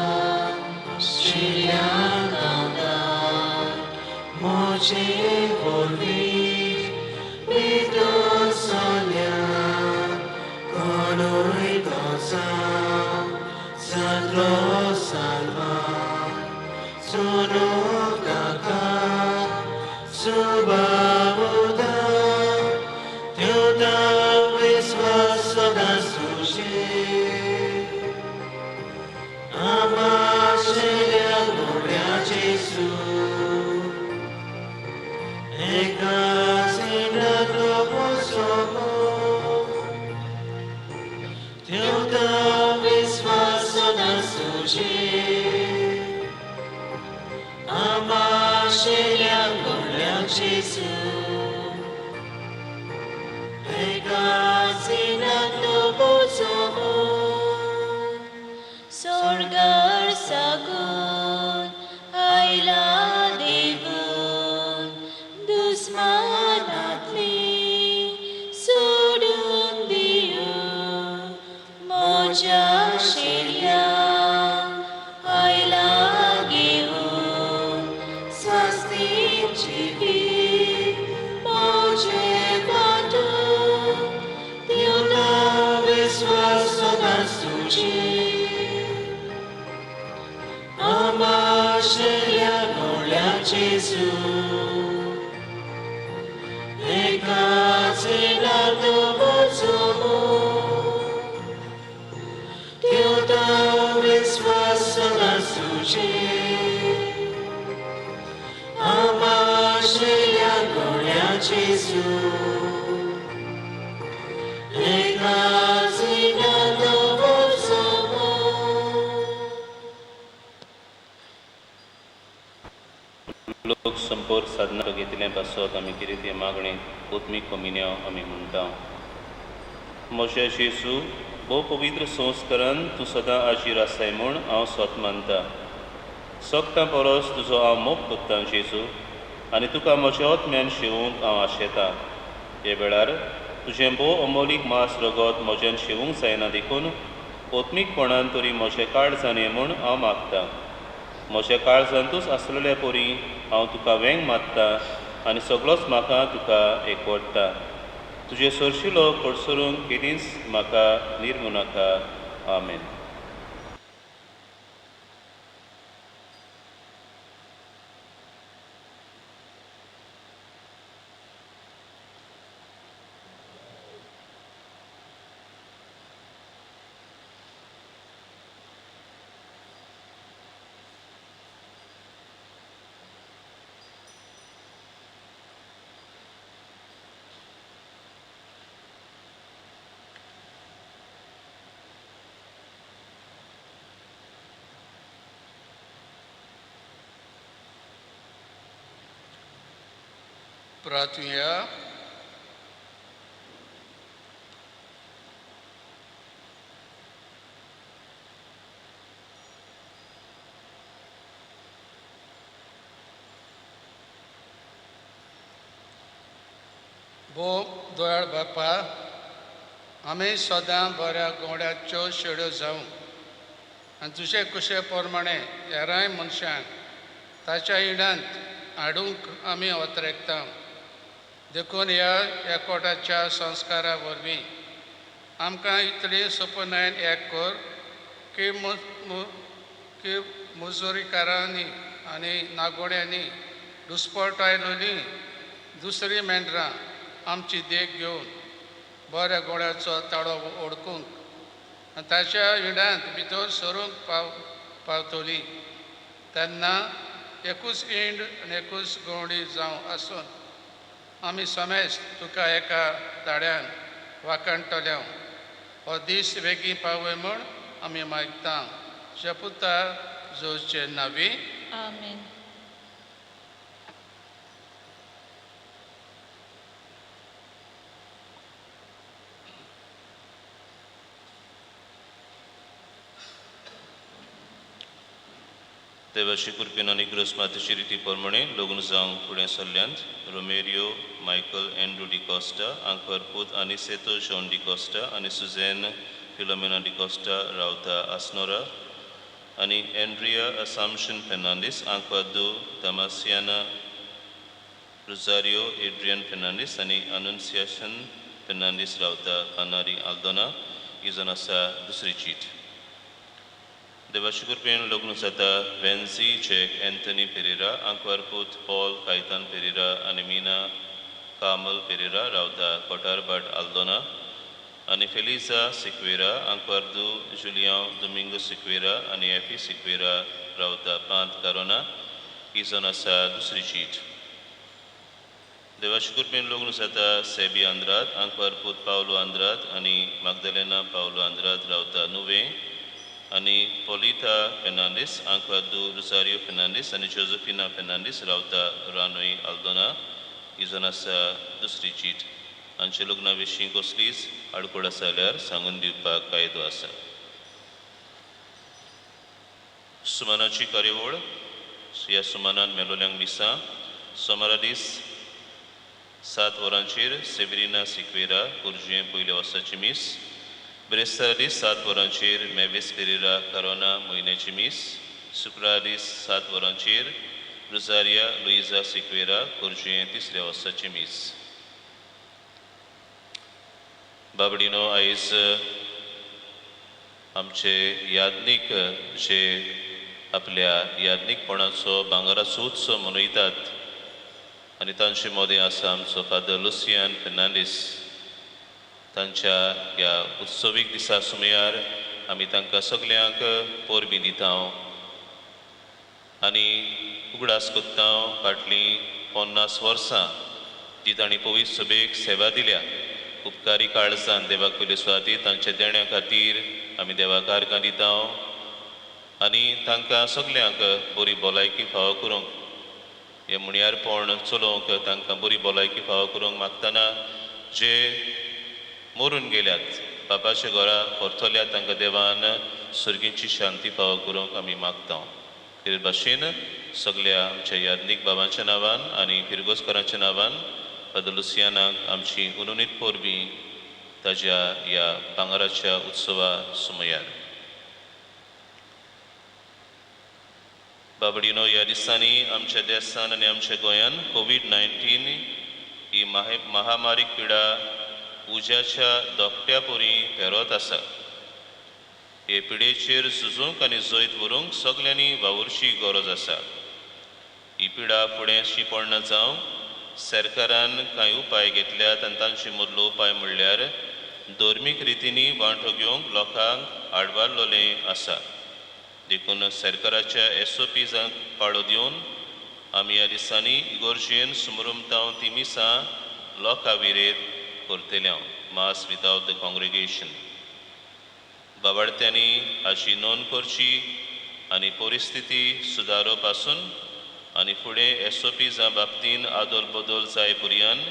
Shilakanda Moje volvi Mito Sonia Konoi Goza Zadlo Salva Sono Kaka Subabuda Teuta Visvasada Sushi Amashelia Gloria Jesu Eka Sina Globo Sobo Teuta Visvasada Sushi Amashelia Gloria Jesu Eka Sina Globo Sobo Sorgar sagun ayla devun dusmanatli sudun diyu moja shirya ayla gehun swasti jivi moje vatu Teuta Visvasada Suchi Amashelia Gloria Jesu Eka Sina Globo Sobo Teuta Visvasada Suchi Amashelia Gloria Jesu Eka Sina Globo Sobo. लोक संपर्क साधना घेतिल्ले पासत आमी कितें ती मागणी आत्मीक कोमिन्यांव आमी म्हणटा. म्हज्या जेजू, भोव पवित्र संस्करण तूं सदां आजीर आसाय म्हूण हांव स्वत मानता. सगटां परस तुजो हांव मोग कोत्तां जेजू, आनी तुका म्हज्या आत्म्यान शेवूंक हांव आशेतां. हे वेळार तुजें भोव अमोलीक मांस रगत म्हज्यान शेवूंक जायना देखून आत्मीकपणान तरी म्हजें काळजान ये म्हूण हांव मागतां. म्हज्या काळजांतूच आसलेल्या परी हांव तुका वेंग मारता आनी सगळोच म्हाका तुका एकवटता. तुजे सरशिलो कडसरून केदींच म्हाका निर्मू नाका. आमेन. प्रार्थुया. भोव दोयाळ बापा, आमी सदां बऱ्या गोंड्याच्यो शेड्यो जावं आनी तुजे कुशे प्रमाणे हेरांय मनशांक ताच्या इडांत हाडूंक आमी अत्रेकता. देखून ह्या एकवटाच्या संस्कारा वरवीं आमकां इतली सपनायन एक कर की की मुजुरीकारांनी आनी नागोड्यांनी दुस्पट आयलोली दुसरी मेंढरां आमची देख घेवन बऱ्या गोळ्याचो ताळो ओडकूंक आनी ताच्या इडांत भितर सरूंक पावतली. तेन्ना एकूच इंड आनी एकूच गवंडी जावं आसून आमी समेस्त तुका एका ताळ्यान वाखाणटले. हो दीस बेगीन पावय म्हूण आमी मागता. शपुता जोचे नावी. आमेन. देवाची कृपेन आनी ग्रोस मातेची रिती प्रमाणे लग्न जावंक फुडें सरल्यांत रोमेरियो मायकल एंड्रू डिकॉस्टा, आंकवार पूत आनिसेतो जॉन डिकॉस्टा आनी सुझेन फिलोमेना डिकॉस्टा रावता आसनोरा आनी एंड्रिया असामशन फेर्नांडीस, आंकवार दू तमासियाना रोजारियो एड्रियन फेर्नांडीस आनी अनुन्सियाशन फेर्नांडीस रावता कानारी आल्दोना. ही जावन आसा दुसरी चीट. देवाची कृपेन लग्न जाता वेन्झी जॅक एंथनी पेरेरा, आंकवार पूत पॉल कायतान पेरेरा आनी मीना कामल पेरेरा रावता कोटारभाट आल्दोना आनी फेलिजा सिक्वेरा, आंकवार दू जुलियांव दोमिंगो सिक्वेरा आनी एफी सिक्वेरा रावता पांत कारोना. ही जावन आसा दुसरी चीट. देवाची कृपेन लग्न जाता सेबी आंद्राद, आंकवार पूत पावलो आंद्राद आनी मागदलेना पावलो आंद्राद रावता नुवें आनी पोलिता फेर्नांडीस, आंकवार दू रोजारियो फेर्नांडीस आनी जोजफिना फेर्नांडीस रावता रानोई आल्दोना. ही जावन आसा दुसरी चीट. हांच्या लग्ना विशीं कसलीच आडखळ आसा जाल्यार सांगून दिवपाक कायदो आसा. सुमानाची कार्यावळ. ह्या सुमानान मेलोल्यांक मिसां. सोमारा दीस 7 वरांचेर सेवरिना सिक्वेरा कुर्जें पयल्या वर्साची मीस. बिरेस्तारा दीस 7 वरांचेर मेवीस पेरेरा करोना म्हयन्याची मीस. शुक्रारा दीस 7 वरांचेर रोजारिया लुईजा सिक्वेरा कुर्जें तिसऱ्या वर्साची मीस. बाबडीनो, आयज आमचे याज्ञीक जे आपल्या याज्ञीकपणाचो भांगराचो उत्सव मनयतात आनी तांचे मदें आसा आमचो फादर लुसियान फेर्नांडीस. तांच्या ह्या उत्सवीक दिसा सुमयार आमी तांकां सगल्यांक परबीं दिता आनी उगडास करता फाटलीं 50 वर्सां जी तांणी पवित्र सभेक सेवा दिल्या. उपकारी काळजान देवाक पयले सुवातेर तांच्या देण्या खातीर आमी देवाक आर्गां दिता आनी तांकां सगल्यांक बरी भलायकी फावो करूंक, हें म्हणयारपण चलोवंक तांकां बरी भलायकी फावो करूंक मागतना जे मरून गेल्यात बापाच्या घरा परतल्यात तांकां देवान सर्गीची शांती फावो करूंक आमी मागता. ते भाशेन सगल्या आमच्या याज्ञीक बाबांच्या नांवान आनी फिरगोजकारांच्या नांवान फादर लुसियानाक आमची उनुनीत परबीं ताज्या ह्या भांगराच्या उत्सवा सुमयार. बाबडीनो, ह्या दिसांनी आमच्या देसान आनी आमच्या गोंयान कोवीड-19 ही महामारी पिडा उज्याच्या धोकट्या परी पेरत आसा. हे पिडेचेर झुजूंक आनी जैत व्हरूंक सगल्यांनी वावुरची गरज आसा. ही पिडा फुडें शिंपडना जावंक सरकारान कांय उपाय घेतल्यात आनी तांचे मदलो उपाय म्हणल्यार धर्मीक रितींनी वांटो घेवंक लोकांक आडवारलेलें आसा. देखून सरकाराच्या एसओपीजांक पाळो दिवन आमी ह्या दिसांनी इगोर्जेन सुमरुमतांव ती मिसां लोकां विरेत करतले, मास विदावट the congregation. बाबाडत्यांनी हाची नोंद करची आनी परिस्थिती सुदारप आसून आनी फुडें एसओपीजा बाबतीन आदोल बदल जाय पर्यान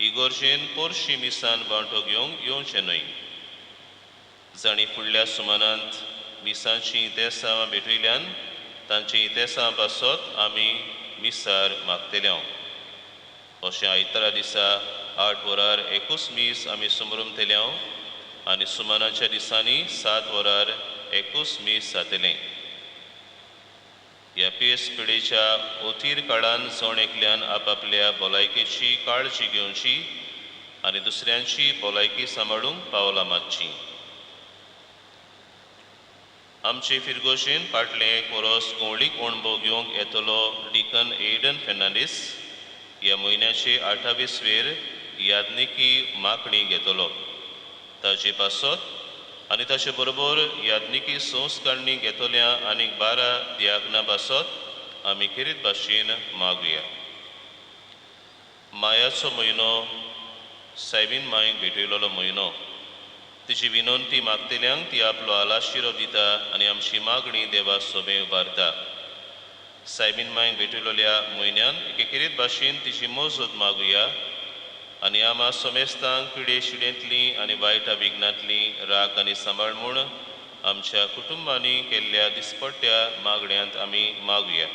इगोर्जेन पोरशी मिसान वांटो घेवंक येवचें न्हय. जांणी फुडल्या सुमानांत मिसांची इतेसां भेटयल्यान तांची इतेसां पासत आमी मिसार मागतले अशें आयतारा दिसा 8 वरार एकूच मीस आमी समरमतले आनी सुमानाच्या दिसांनी 7 वरार एकूच मीस जातलें. ह्या पेस पिडेच्या ओथीर काळान जण एकल्यान आपापल्या भलायकेची काळजी घेवची आनी दुसऱ्यांची भलायकी सांबाळूंक पावलां मारची. आमचे फिरगोशेन फाटलें एक वरोस गवळीक अणभव घेवंक येतलो डिकन एडन फेर्नांडीस ह्या म्हयन्याचे 28 वेर यादनिकी मागणी घेतलो. ताजे पासत आनी ताचे बरोबर यादनिकी संस्कारणी घेतल्या आनीक 12 दियाकना पासत आमी खेरीत भाशेन मागुया. मायाचो म्हयनो सायबीन मायक भेटयलेलो म्हयनो. तिची विनंती मागतल्यांक ती आपलो आलाशिरो दिता आनी आमची मागणी देवा सोबे उबारता. सायबीन मायक भेटयलेल्या म्हयन्यान एके खेरीत भाशेन तिची मजत मागुया आनी आमा समेस्तांक पिडे शिडेंतली आनी वायट विघ्नांतली राख आनी सांबाळ म्हूण आमच्या कुटुंबांनी केल्ल्या दिसपट्ट्या मागण्यांत आमी मागुया.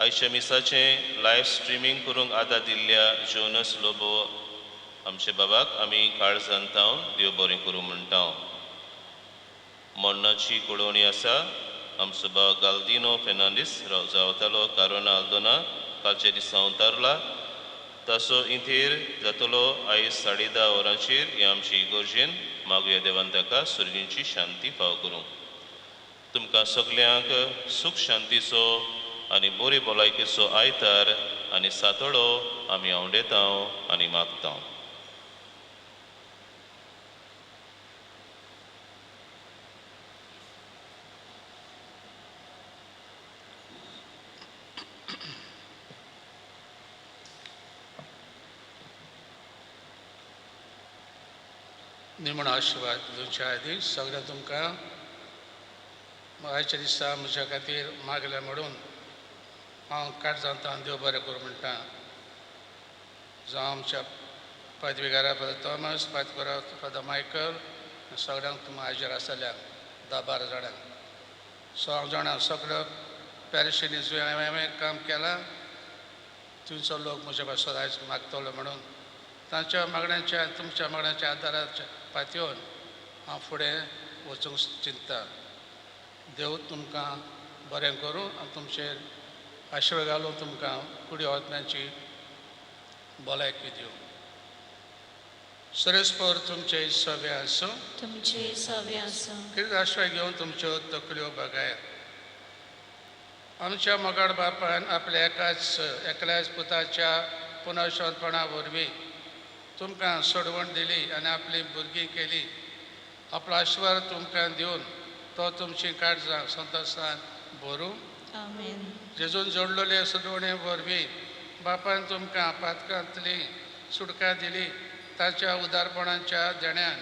आयच्या मिसाचें लायव्ह स्ट्रिमींग करूंक आदार दिल्ल्या जोनस लोबो आमच्या बाबाक आमी काळजान तावन देव बरें करूं म्हणटा. मरणाची कळोवणी आसा. आमचो बाब गाल्दिनो फेर्नांडीस जावतालो कारोना आल्दोना कालच्या दिसा उतारला. ताचो इंतेर जातलो आयज 10:30 वरांचेर. हे आमची इगर्जेन मागुया देवान ताका सुर्गींची शांती फाव करूं. तुमकां सगल्यांक सूख शांतीचो आनी बरी भलायकेचो आयतार आनी सातोडो आमी आवडेता आनी मागता. निमणो आशिर्वाद दिवच्या आदी सगळ्या तुमकां आयच्या दिसा म्हज्या खातीर मागलें म्हणून हांव काळजांत देव बरें करूं म्हणटा. जावं आमच्या पदवीकारा फादर थॉमस, पादकुरा फादर मायकल, सगळ्यांक तुमकां हाजीर आसतल्यांक 10-12 जाणांक. सो हांव जाणा सगळ्यो पॅरिशींनी जंय हांवें काम केलां थंयचो लोक म्हज्या पासत आयज मागतलो म्हणून तांच्या मागण्यांच्या तुमच्या मागण्यांच्या आदाराच्या पातयेवन हांव फुडें वचूंक चिंतता. देव तुमकां बरें करूं आनी तुमचेर आशिर्वाद घालून तुमकां कुडी आत्म्यांची भलायकी दिवं. सरेस्पर तुमचे सवे आसूं. तुमचे सवे आसूं. कितें आश्रय घेवन तुमच्यो तकल्यो बगायात. आमच्या मोगाळ बापान आपल्या एकाच एकल्याच पुताच्या पुनर्शवपणा वरवीं तुमकां सोडवण दिली आनी आपली भुरगीं केली. आपलो आशिर्वाद तुमकां दिवन तो तुमची काळजां संतोशान भरूं. आमेन. जेजून जोडलेले सोडवणे वरवीं बापान तुमकां पातकांतली सुटका दिली. ताच्या उदारपणाच्या देण्यान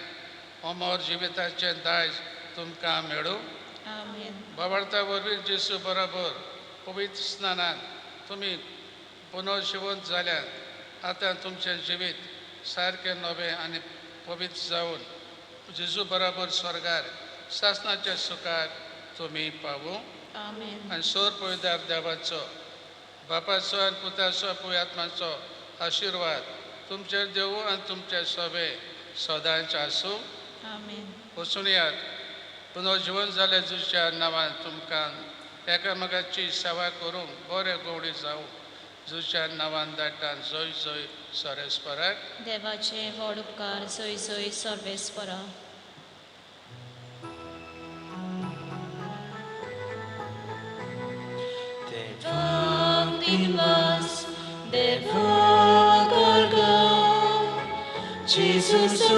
अमर जिविताचें दायज तुमकां मेळूं. आमेन. बाबार्था वरवीं जेजू बरोबर पवित्र स्नानान तुमी पुनर्जिवंत जाल्यात. आतां तुमचें जिवीत सारकें नवें आनी पवित्र जावन जेजू बरोबर स्वर्गार सासणाच्या सुखार तुमी पावूं. आमेन. आनी सोर पवित्र देवाचो बापाचो आनी पुताचो पवित्र आत्माचो आशिर्वाद तुमचेर देवू आनी तुमचे सोबे सदांच आसूं. आमेन. वचून यात पुनर्जिवन जाले जेजूच्या नांवान तुमकां एकामेकाची सेवा करूंक बरे गवडी जावं. जेजूच्या नांवान धाडटा. जय जय सरेस्पराक. देवाचे व्हड उपकार. जय जय सर्वेस्परा. Jesus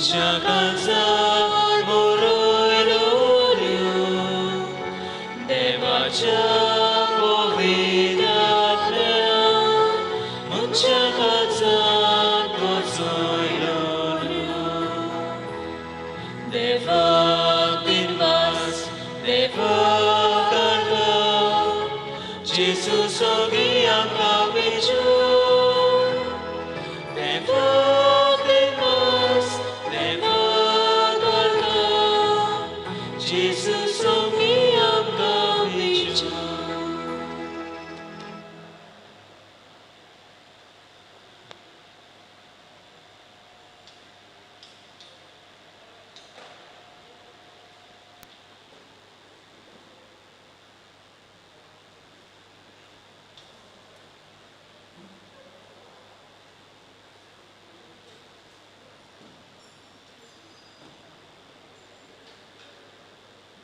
आमच्या काळजांत.